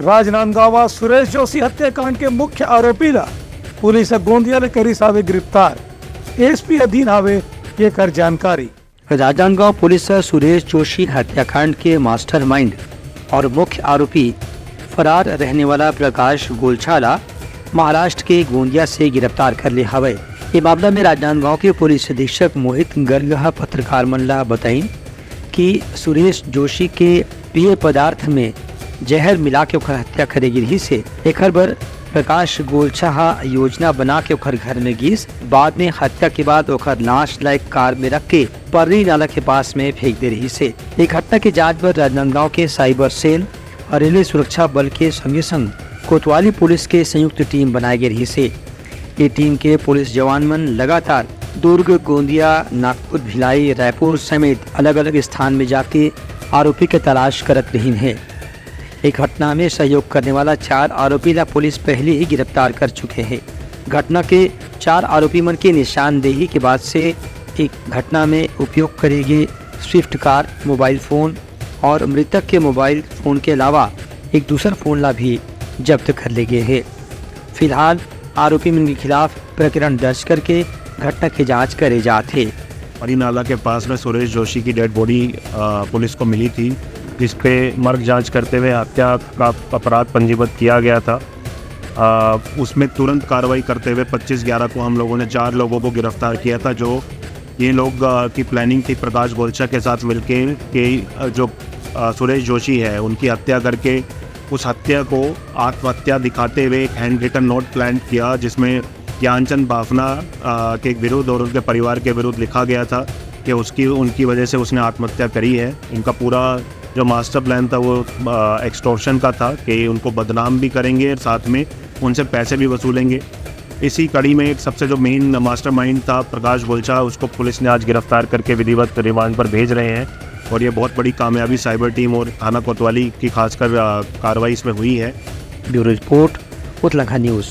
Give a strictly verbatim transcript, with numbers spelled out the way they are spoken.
राजनांदगांव सुरेश जोशी हत्याकांड के मुख्य आरोपी ला पुलिस ह गोंदिया ले करिस हावे गिरफ्तार। एसपी अधीन हावे एकर जानकारी। राजनांदगांव पुलिस ह सुरेश जोशी हत्याकांड के मास्टरमाइंड और मुख्य आरोपी फरार रहने वाला प्रकाश गोलछा ला महाराष्ट्र के गोंदिया से गिरफ्तार कर ले हवय। ये मामला में राजनांदगांव के पुलिस अधीक्षक मोहित गर्ग ह पत्रकार मन ला बताइन कि सुरेश जोशी के पेय पदार्थ में जहर मिला के ओकर हत्या करे गे रिहिस हे। एकर बर प्रकाश गोलछा ह योजना बना के ओकर घर में गिस। बाद में हत्या के बाद ओकर लाश ला एक कार में रख के पर्री नाला के पास में फेंक दे रिहिस हे। ये घटना के जांच बर राजनांदगांव के साइबर सेल और रेलवे सुरक्षा बल के संगे संग कोतवाली पुलिस के संयुक्त टीम बनाए गे रिहिस हे। ये टीम के पुलिस जवान मन लगातार दुर्ग, गोंदिया, नागपुर, भिलाई, रायपुर समेत अलग-अलग स्थान में जाके आरोपी के तलाश करत रहिन हे। ये घटना में सहयोग करने वाला चार आरोपी ला पुलिस पहले ही गिरफ्तार कर चुके हे। घटना के चार आरोपी मन के निशानदेही के बाद से एक घटना में उपयोग करे गे स्विफ्ट कार, मोबाइल फोन और मृतक के मोबाइल फोन के अलावा एक दूसर फोन ला भी जब्त कर ले गे हे। फिलहाल आरोपी मन के खिलाफ प्रकरण दर्ज करके घटना के जांच करे जात हे। पर्री नाला के पास में सुरेश जोशी की डेड बॉडी पुलिस को मिली थी, जिस पे मर्ग जांच करते हुए हत्या का अपराध पंजीबद्ध किया गया था। अ, उसमें तुरंत कार्रवाई करते हुए पच्चीस ग्यारह को हम लोगों ने चार लोगों को गिरफ्तार किया था, जो ये लोग, अ, की प्लानिंग थी प्रकाश गोलछा के साथ मिलके कि, अ, जो, अ, सुरेश जोशी है, उनकी हत्या करके उस हत्या को आत्महत्या दिखाते हुए एक हैंड रिटन नोट प्लान किया, जिसमें ज्ञानचंद बाफना, अ, के विरुद्ध और उनके परिवार के विरुद्ध लिखा गया था कि उसकी, उनकी वजह से उसने आत्महत्या करी है। इनका पूरा जो मास्टर प्लान था, वो एक्सटॉर्शन का था कि उनको बदनाम भी करेंगे और साथ में उनसे पैसे भी वसूलेंगे। इसी कड़ी में एक सबसे जो मेन मास्टरमाइंड था प्रकाश गोलछा, उसको पुलिस ने आज गिरफ्तार करके विधिवत रिमांड पर भेज रहे हैं और ये बहुत बड़ी कामयाबी साइबर टीम और थाना कोतवाली की खासकर, अ, कार्रवाई इसमें हुई है। ब्यूरो रिपोर्ट, उतलाखा न्यूज़।